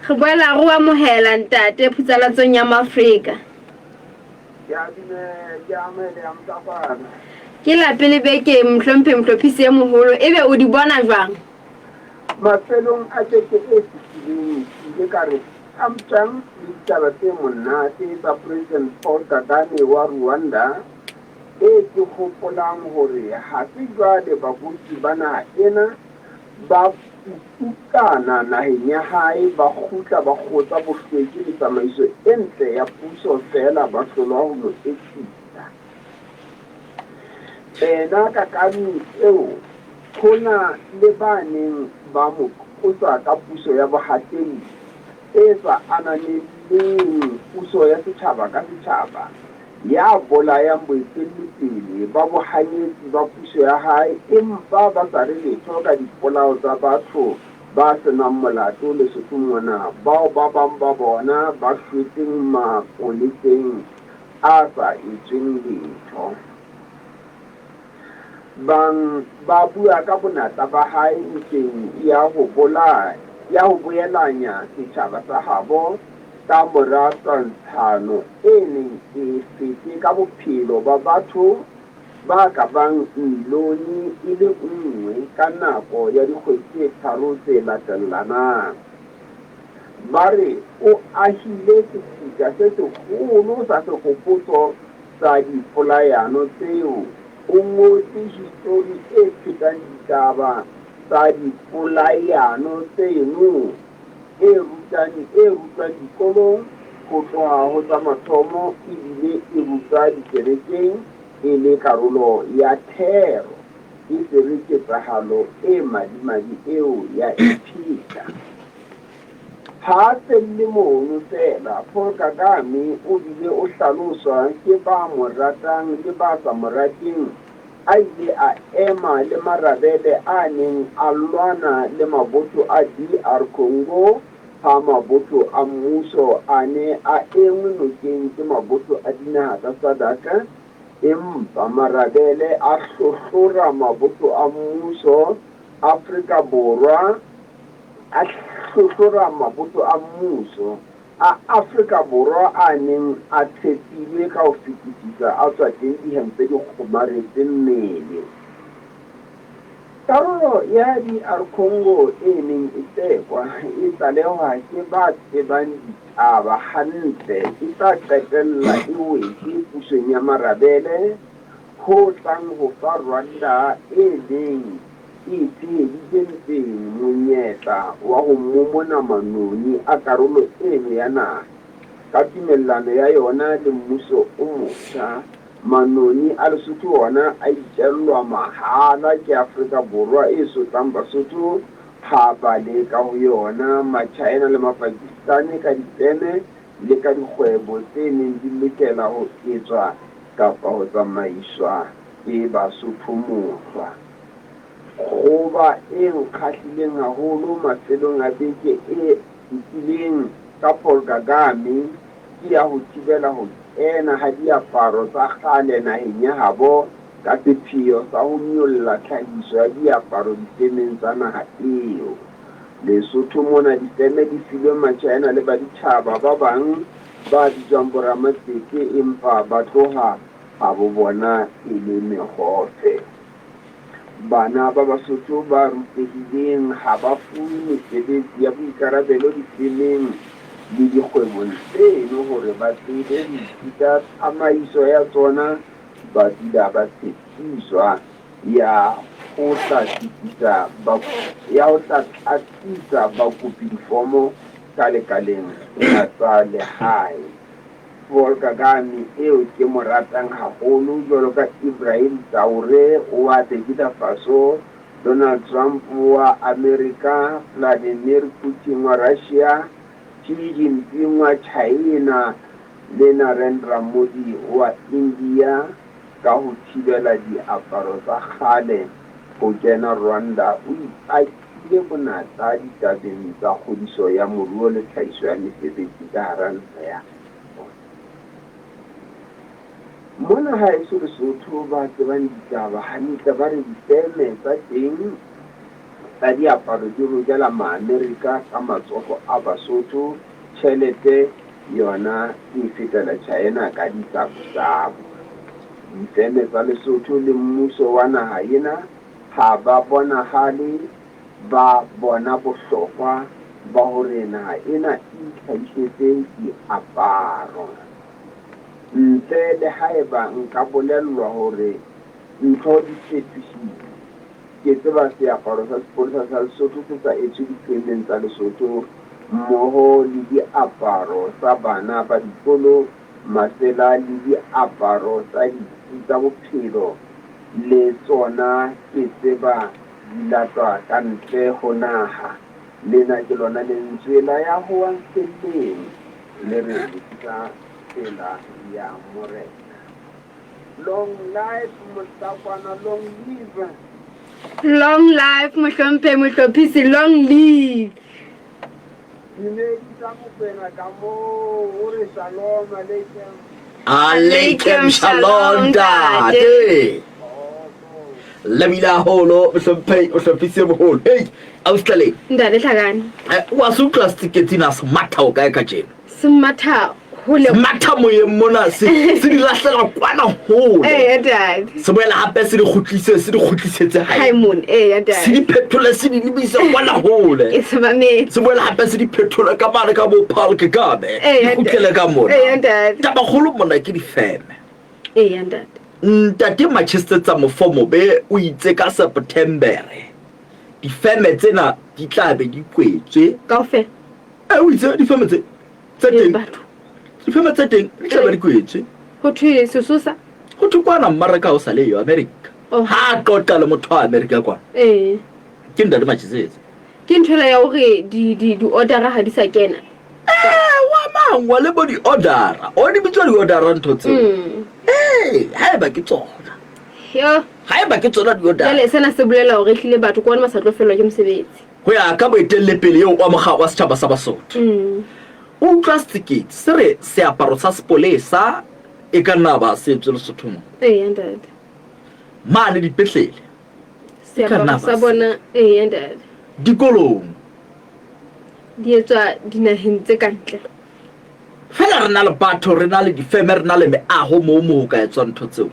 Re boela re o amohela ntate phutsalatsong ya Maafrika. Ke a dumela, ke a amoheleha motafana. Ke la pele bekeng mohlomphehi mohlophisi e moholo, ebe o di bona jwang? Mafelong a beke e fetileng ke ile ka re tjang le ditaba tse monate tsa President Paul Kagame wa Rwanda e ke hopolang hore ha se jwale babusi ba naha ena ba puputlana naheng ya hae ba kgutla ba kgotsa bohlweki le tsamaiso e ntle ya puso feela ba hlolwa ho mo etsisa. Ena Kagame eo ho na le ba neng ba mo qosa ka puso ya bohatelli e sa ananeleng puso ya setjhaba ka setjhaba, ya bolayang boetellipele ba bohanyetsi ba puso ya hae empa ba sa re letho ka dipolao tsa batho ba se nang molato Lesotho mona, bao ba bang ba bona ba shwetseng mapoleseng a sa etsweng letho. Bang ba bua ka bonatla ba hae ntweng ya ho bolaya, ya ho boelanya setjhaba sa habo ka mora twantshano e neng e fete ka bophelo ba batho ba ka bang milione e le nngwe ka nako ya dikgwedi tse tharo tse latellanang. Ba re o ahile sefika se seholo sa sehopotso sa dipolayano tseo, o ngotse histori e phetang ditaba tsa dipolayano tseno e rutang e rutwang dikolong ho tloha ho tsa mathomo ebile e rutwa dikerekeng e le karolo ya thero, e se re ketsahalo e madimabe eo ya e pheta. Ha a felle mono feela, Paul Kagame o bile o hlaloswa ke ba mo ratang le ba sa mo rateng a ile a ema le marabele a neng a lwana le mabotho a DR Congo ha mabotho a mmuso a ne a engwe nokeng ke mabotho a dinaha tsa SADC empa marabele a hlohlora mabotho a mmuso Afrika Borwa a hlohlora mabotho a mmuso a Afrika Borwa a neng a tshepilwe ka ho fetisisa a tswa teng dihempe di kgomaretse mmele. Karolo ya DR Congo e neng e tsekwa e tlalehwa ke ba tsebang ditaba hantle e tla qetella e wetse pusong ya marabele ho tlang ho fa Rwanda e neng e tsheheditse ntweng monyetla wa ho momona manoni a karolo eno ya naha. Ka tumellano ya yona le mmuso o motjha, manoni a Lesotho ona a itjellwa mahala ke Afrika Borwa e sotlang Basotho ha ba le ka ho yona, Machaena le Mapakistane ka dipeme le ka dikgwebo tse neng di lokela ho etswa kapa ho tsamaiswa ke Basotho mohlwa. Kgoba e nkgahlileng haholo mafelong a beke e fetileng ka Paul Kagame ke ya ho thibela ho kena ha diaparo tsa kgale naheng ya habo ka sepheo sa ho nyolla tlhahiso ya diaparo difemeng tsa naha eo. Lesotho mona difeme di filwe Machina le baditjhaba ba bang ba bitswang boramatsete empa ba tloha habo bona e le mehope. Bana ba Basotho ba rutehileng ha ba fuwe mesebetsi ya boikarabelo difemeng le dikgwebong tseno hore ba tsebe ho ithuta tsamaiso ya tsona, ba dula ba tshepiswa ya ho tla fetisa ya ho tla tlatsisa bakopi difomo ka lekaleng la tsa lehae. Paul Kagame eo ke mo ratang haholo jwalo ka Ibrahim Traore wa Burkina Faso, Donald Trump wa Amerika, Vladimir Putin wa Russia, Xi Jinping wa China le Narendra Modi wa India ka ho thibela diaparo tsa kgale ho kena Rwanda o ipakile bonatla ditabeng tsa kgodiso ya moruo le tlhahiso ya mesebetsi ka hara naha ya Mona haeso Lesotho ba tsebang ditaba hantle ba re difeme tsa teng tsa diaparo di rokela Maamerika ka matsoho a Basotho, tjhelete yona e fetela China ka disabusabu. Difeme tsa Lesotho le mmuso wa naha ena ha ba bonahale ba bona bohlokwa ba hore naha ena e itlhahisetse diaparo. Ntle le haeba nka bolellwa hore ntho di fetohile. Ke tseba seaparo sa sepolesa sa Lesotho se sa etswe difemeng tsa Lesotho mmoho le diaparo tsa bana ba dikolo, masela le diaparo tsa ditsi tsa bophelo le tsona ke tseba di latwa ka ntle ho naha. Lena ke lona lentswe la ya howang felleng le re lokisa tsela ya Morena. Long life Mohlakwana long live. Long life mohlomphehi mohlophisi long live. Dumedisa Mokwena ka moo o re shalom aleikem. Aleikem shalom ntate. Lebile haholo mohlomphehi mohlophisi e moholo. Hey ausi Ntate Tlhakane. Eh, wa se utlwa seteketsi na se matha o kae kajeno? Se matha hole. Matha moyeng mona se se di lahlela kwana hole. Ee ntate. Se boela hape se di kgutlise se di kgutlisetse hae. Hae mona ee ntate. Se di phethole se di lebise kwana hole. Ke se mametse. Se boela hape se di phethole ka mane ka bo Paul Kagame. Ee Di kgutlele ka mona. Ee ntate. Tabakgolo mona ke difeme. Ee ntate. Ntate Machesetsa Mofomobe o itse ka Septembere difeme tsena di tla be di kwetswe. Kaofela. E o itse difeme tse tse Ee, teng batho. difeme tse teng di tla be di kwetswe. Ho thwe sesosa. Ho thwe kwana mmaraka o sa le yo America. Oh. Ha a qoqa le motho wa America kwana. Ee. Ke ntate Machesetsa. Ke ntho ela ya hore di di di order ha di sa kena. Eh, wa mangwa le bo di-ordera o di bitswa di-ordera ntho tseo Mm. ee haeba ke tsona Yo. haeba ke tsona di-ordera Jwale sena se bolela hore ehlile batho ke bona ba sa tlo fellwa ke mosebetsi. Ho ya ka moetellepele eo wa mokga wa setjhaba sa Basotho, Mm. o utlwa setseketsi se re seaparo sa sepolesa e ka nna ba se etswe Lesotho mona. Eya ntate. Mane dipetlele. E ka Seaparo nna ba sa se. bona eya ntate. Dikolong. Di etswa dinaheng tse ka ntle. Feela re na le batho, re na le difeme, re na le meaho moo moo ho ka etswang ntho tseo.